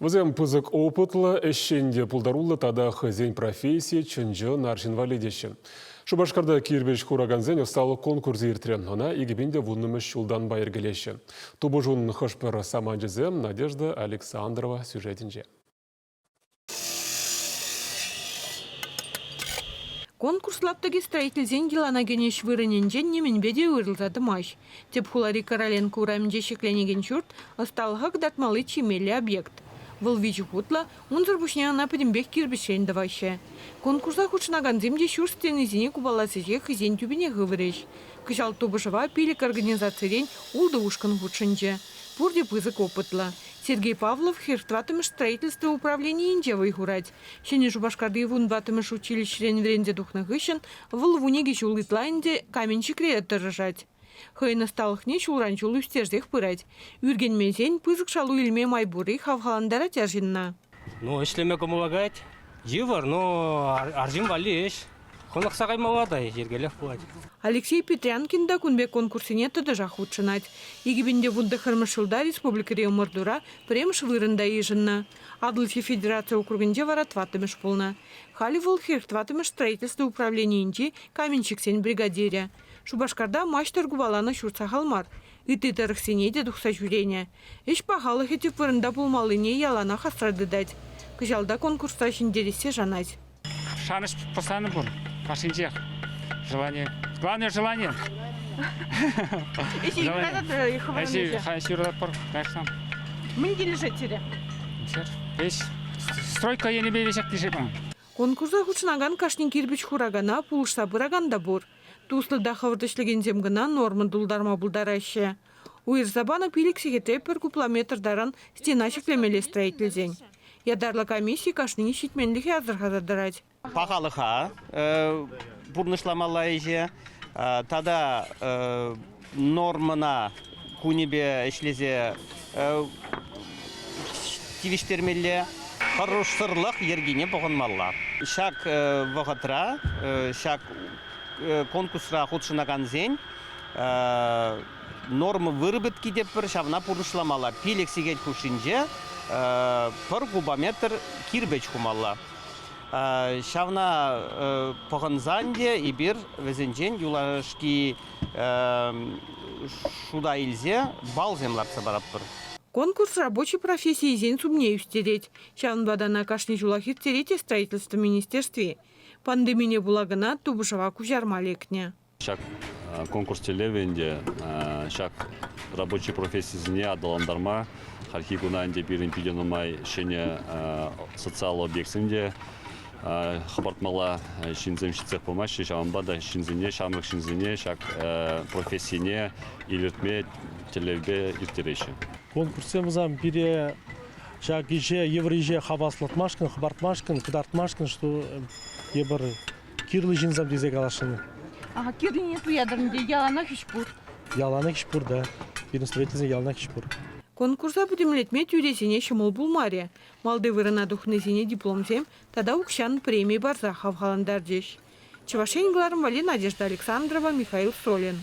Вӗсем пысӑк опытлӑ, ӗҫчен те пултаруллӑ тата хӑйсен профессийӗ чӑн-чӑн арҫын валли теҫҫӗ. Шупашкарта кирпӗч хуракансен ӑсталӑх конкурсӗ иртрӗ. Ӑна 2010-мӗш ҫултанпа йӗркелеҫҫӗ. Тупӑшун хӑш-пӗр саманчӗсем Надежда Александрова сюжетӗнче. Конкурс лаптӑкӗ строительсен йӑлана кӗнӗ ӗҫ вырӑнӗнчен нимӗнпе те уйрӑлса тӑмасть. Тӗп хулари Короленко урамӗнче ҫӗкленекен ҫурт ӑсталӑха кӑтартмалли чи меллӗ объект. Вӑл виҫӗ хутлӑ, унсӑр пуҫне ӑна пӗтӗмпех кирпӗчрен тӑваҫҫӗ. Конкурса хутшӑнакансем те ҫурт стенисене купалас ӗҫе хӑйсен тӳпине хыврӗҫ. Кӑҫал тупӑшӑва пилӗк организацирен ултӑ ушкӑн хутшӑнчӗ. Пурте пысӑк опытлӑ. Сергей Павлов хӗртӑваттӑмӗш строительство управленийӗнче вӑй хурать. Ҫӗнӗ Шупашкарти вунтӑваттӑмӗш училищӗрен вӗренсе тухнӑ хыҫҫӑн вӑл 12 ҫул ытла ӗнтӗ каменщикре тӑрӑшать. Хӑйӗн ӑсталӑхне ҫулран-ҫул ӳстерсех пырать. Ӳркенмесен пысӑк шалу илме май пурри хавхалантарать арҫынна. Ну, ӗҫлеме кӑмӑла каять. Йывӑр, но арҫын валли ӗҫ. Хӑнӑхса каймалла та йӗркелех пулать. Алексей Петрянкин та кун пек конкурссене тӑтӑшах хутшӑнать. 2019 ҫулта республикӑри ӑмӑртура пӗрремӗш вырӑн та йышӑннӑ. Атӑлҫи федераци округӗнче вара тӑваттӑмӗш пулнӑ. Халӗ вӑл 44-мӗш строительство управленийӗнчи каменщиксен бригадирӗ. Шупашкарта маҫтӑр купаланӑ ҫурт сахал мар. Ытти тӑрӑхсене те тухса ҫӳренӗ. Ӗҫ пахалӑхӗ тӗп вырӑнта пулмаллине яланах асра тытать. Кӑҫал та конкурсра ҫӗнтерессе шанать. Шанӑҫ пӑсанӑ пур кашнинчех. Желание. Главное желание. Ӗҫе юрататӑр-и юрататпӑр, конечно. Мӗн килӗшет сире? Ӗҫ стройка енӗпе веҫех килӗшет мана. Конкурса хутшӑнакан кашни кирпӗч хуракана пулӑшса пыракан та пур. Туслӑ та хӑвӑрт ӗҫлекенсем кӑна норма тултарма пултараҫҫӗ. Уйӑрса панӑ пилӗк сехетре пӗр кубометр таран стена ҫӗклемелле строительсен. Ятарлӑ комисси кашнине ҫитменлӗхе асӑрхаса тӑрать. Пахалӑха пурнӑҫламалла ӗҫе тата нормӑна кунӗпе ӗҫлесе тивӗҫтермелле. Хӑрушсӑрлӑх йӗркине пӑхӑнмалла. Ҫак вӑхӑтра ҫак конкурсра хутшӑнакансен норма выработки тетпӗр, ҫавна пурнӑҫламалла. Пилӗк сехет хушшинче пӗр кубометр кирпӗч хумалла. Ҫавна пӑхӑнсан те эпир вӗсенчен юлашки шута илсе баллсем лартса паратпӑр. Конкурс рабочи профессийӗсен сумне ӳстерет. Ҫавӑнпа та ӑна кашни ҫулах ирттерет те строительство министерстви. Пандемине пула кӑна тупӑшӑва куҫарма лекнӗ. Ҫак конкурс тӗллевӗ ӗнтӗ ҫак рабочи профессисене аталантарма хальхи куна ӗнтӗ пирӗн питӗ нумай ҫӗнӗ социаллӑ объектсем те хӑпартмалла ҫынсем ҫитсех пымаҫҫӗ. Ҫавӑнпа та ҫынсене, ҫамрӑк ҫынсене ҫак профессине илӗртме тӗллевпе ирттереҫҫӗ. Конкурссем вӗсем пире ҫак ӗҫе, йывӑр ӗҫе хаваслатмашкӑн, хӑпартмашкӑн, кӑтартмашкӑн, что эпир кирлӗ ҫынсем тесе каласшӑн. Ага, кирлине туятӑр ӗнтӗ, яланах ӗҫ пур. Яланах ӗҫ пур, да. Пирӗн строительсен яланах ӗҫ пур. Конкурса пӗтӗмлетме тӳресене ҫӑмӑл пулмарӗ. Малти вырӑна тухнисене дипломсем тата укҫан преми парса хавхалантарчӗҫ. Чӑваш Ен кӑларӑм валли Надежда Александрова, Михаил Солин.